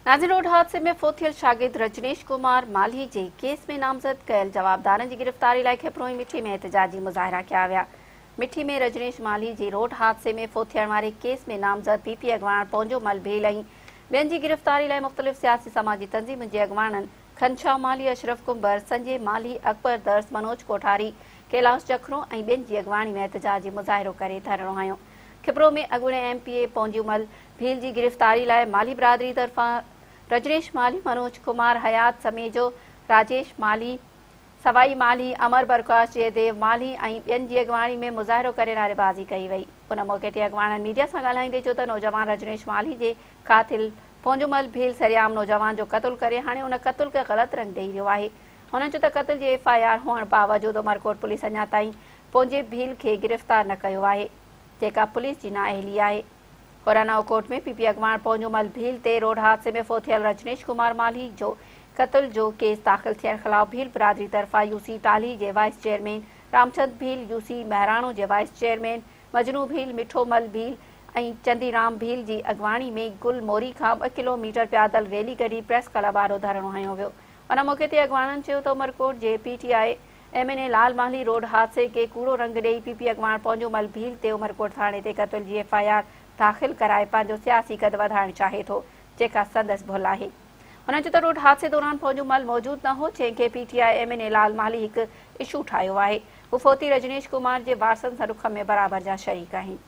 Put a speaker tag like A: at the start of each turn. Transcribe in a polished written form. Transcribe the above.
A: ناظرين روڊ حادثي ۾ فوت ٿيل شاگرد رجنيش ڪمار مالهي جي ڪيس ۾ نامزد ڪيل جوابدارن جي گرفتاري لاء کپرو ۽ مٺي ۾ احتجاجي مظاهرا ڪيا ويا. مٺي ۾ رجنيش مالهي جي روڊ حادثي ۾ فوت ٿيڻ واري ڪيس ۾ نامزد پي پي اڳواڻ پونجو مل ڀيل ۽ ٻين جي گرفتاري لاء مختلف سياسي سماجي تنظيمن جي اڳواڻن کنشا مالهي، اشرف ڪنڀر، سنجي مالهي، اڪبر درس، منوج ڪوٺاري، ڪيلاش جکرو ۽ ٻين جي اڳواڻي ۾ احتجاجي مظاهرو ڪري ڌرڻو هنيو. کپرو ۾ اڳوڻي M P A Ponjo Mal Bheel جي گرفتاري لاء مالهي برادري طرفان رجنيش مالهي، منوج ڪمار، حيات سميجو، راجيش مالهي، سوائي مالهي، امر پرڪاش، جئه ديو مالهي ۽ ٻين جي اڳواڻي ۾ مظاهرو ڪري نعريبازي ڪئي وئي. ان موقعي تي اڳواڻن ميڊيا سان ڳالهائيندي چيو ته نوجوان رجنيش مالهي جي قاتل پونجومل ڀيل سرعام نوجوان جو قتل ڪري هاڻي ان قتل کي غلط رنگ ڏئي رهيو آهي. هنن چيو ته قتل جي ايف I R هئڻ باوجود عمرڪوٽ پوليس اڃا تائين پونجي ڀيل کي گرفتار نه ڪيو آهي جيڪا پوليس جي نااهلي آهي. هورانائو ڪوٽ ۾ پي پي اڳواڻ پونجو مل ڀيل تي روڊ حادثي ۾ فوت ٿيل رجنيش ڪمار مالهي جو قتل جو ڪيس داخل ٿيڻ خلاف ڀيل برادري طرفان يو سي ٽالهي جي vice chairman Ramchand Bheel, U C Mehrano جي وائيس چيئرمين مجنو ڀيل، مٺو مل ڀيل ۽ چندي رام ڀيل جي اڳواڻي ۾ گل موري کان ٻه ڪلو ميٽر پيادل ريلي ڪڍي پريس ڪلب آڏو ڌرڻو هنيو ويو. ان موقعي تي اڳواڻن چيو ته عمرڪوٽ جي P T I M N A Lal Malhi road حادثي کي ڪوڙو رنگ ڏئي پي پي اڳواڻ پونجو مل ڀيل تي عمرڪوٽ ٿاڻي تي قتل جي ايف I R داخل ڪرائي پنهنجو سياسي قد وڌائڻ چاهي ٿو جيڪا سندس ڀل آهي. هن چيو ته روڊ حادثي دوران پونجو مل موجود نه هو جنهن کي P T I M N A Lal Malhi هڪ اشو ٺاهيو آهي. هو فوتي رجنيش ڪمار جي وارثن سان ڏک ۾ برابر جا شريڪ آهن.